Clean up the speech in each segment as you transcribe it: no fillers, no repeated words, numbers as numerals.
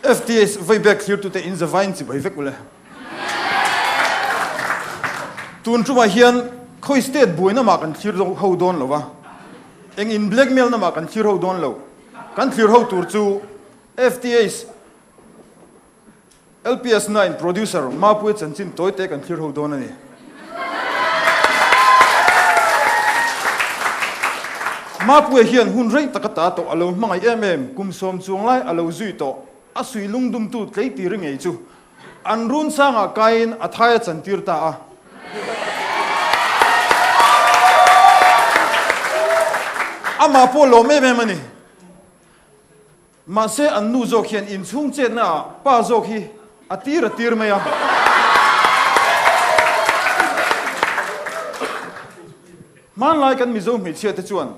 FTS vei bag thlirtute in zavaiin chibai vek ule. Tun tumah hian khawi state buaina mah kan thlir ho dawn lo va, eng in blackmail na mah kan thlir ho dawn lo. Kan thlir ho tur chu FTS LPS 9 producer Mapuia chanchin tawite kan thlir ho dawn a ni. Mapuia hian hun rei taka ta tawh a lo hmangaih em em, kum sawm chuang lai a lo zui tawh, a sui lungdumtu tleitir ngei chu an run sangah kaiin a thai a chantir ta a. Amah pawh lawm em em a ni. Mahse an nu zawk hian inchhung chetna ah pa zawk hi a tir a tir mai a. Hmanlai kan Mizo hmeichhia te chuan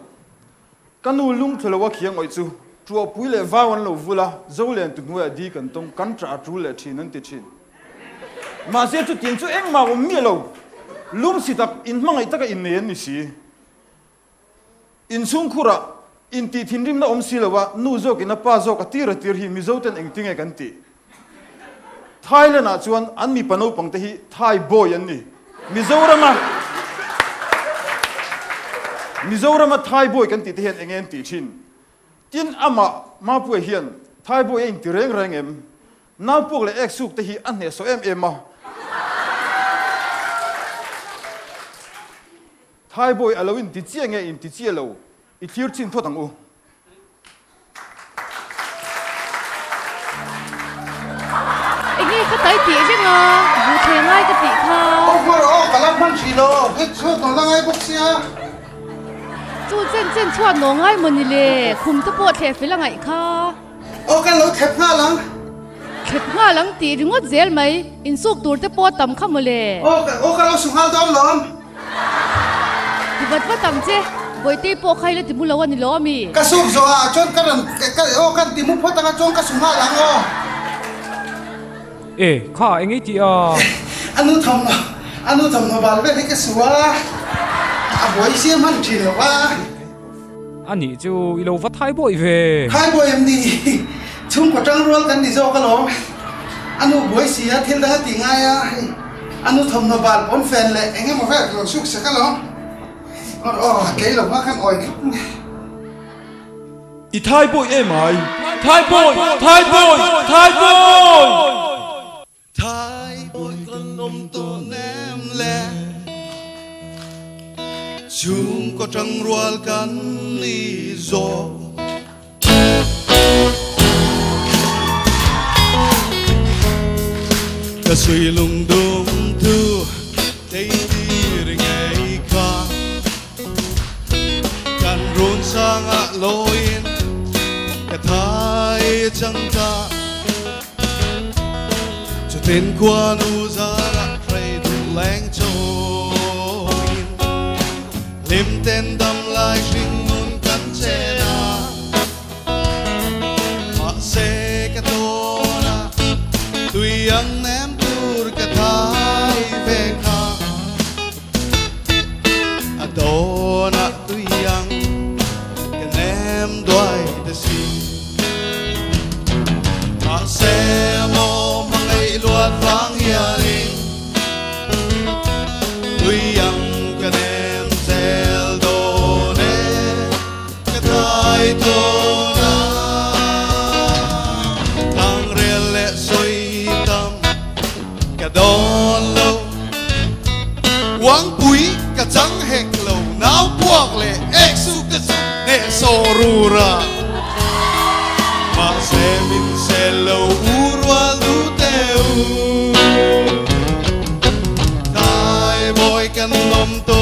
ka nu lungthlu lo a khiang awih chu Ṭuahpui leh vau an lo vul a, zo len tu hnuaiah di kan tawng, kan ṭah a ṭul leh ṭhin an ti ṭhin. Mahse chutiang chu engmah awm miah lo, lung si tak, inhmangaih taka innei an ni si. Inchhungkhurah intih thinrimna awm si lo a, nu zawkin a pa zawk a tir a tir hi Mizo ten engtinge kan tih? Thailand ah chuan an mipa naupang te hi Thai boy an ni. Mizorama Mizorama Thai boy kan tih te hian enge an tih thin? Tin amah Mapuia hian Thai boy a inti reng reng em? Naupuak leh ek suk te hi a hnehsawh em em a. Thai boy a lo inti chiah nge inti chiah lo i thlir chin phawt ang u. Enge ka tai tih reng a, buh thleng ngai ka tih kha. Aw hmar aw ka la hman hrih lo, hei chhuat nawh la ngai bawk sia. Chu chen chen chhuat nawh ngai maw ni le, khum te pawh thleh fel a ngaih kha. Aw kan lo thlep nghal ang. Thlep nghal ang tih ringawt zel mai, insuk tur te pawh tam kha maw le. Aw aw ka lo su nghal dawn lawm. Ti vat vat ang che, Bawitei pawh kha ila ti mu lo a ni lo a mi? Ka suk zawh ah chuan ka rawn ka aw kan ti mu phawt anga chuan ka su nghal ang aw. E, kha eng ei tih a? A nu thawmhnaw, a nu thawmhnaw bal vel hi ka su a, a buai siam hman thin lo a. A nih chu i lo va thai bawi ve. Thai bawi em ni? Chhungkaw tang rual kan ni zawk alawm. A nu buai si a, thil dang a tih ngai a, hei a nu thawmhnaw bal pawn fen leh eng emaw vel ka lo suk sak alawm. Aw aw kei lo hma khan awi khawp mai. I thai bawi em ai? Thai bawi! Thai bawi! Thai bawi! Thai bawi kan awm tawh nem le chhungkaw tangrual kan ni zawk. Ka sui lungdum thu thei tir ngei kha kan run sangah lawiin ka thai chang ta. Chutin khuanu zarah hrei duh leng chawiin hlim ten dam lai hringnun kan chen a. Mahse ka tawn a, tui ang nem tur ka thai ve kha. A tawn ah tui ang ka nem duai ta si. Mahse maw hmangaih luat vang hianin tui ang ka nem zel dawn e, ka thai tawn a. Thangrel leh sawi tam ka dawn lo, uangpui ka chang hek lo, nau puak leh ek su ka chu hnehsawh rur a. Mahse min sel lo u rual du teh u, Thai bawi kan awm tawh.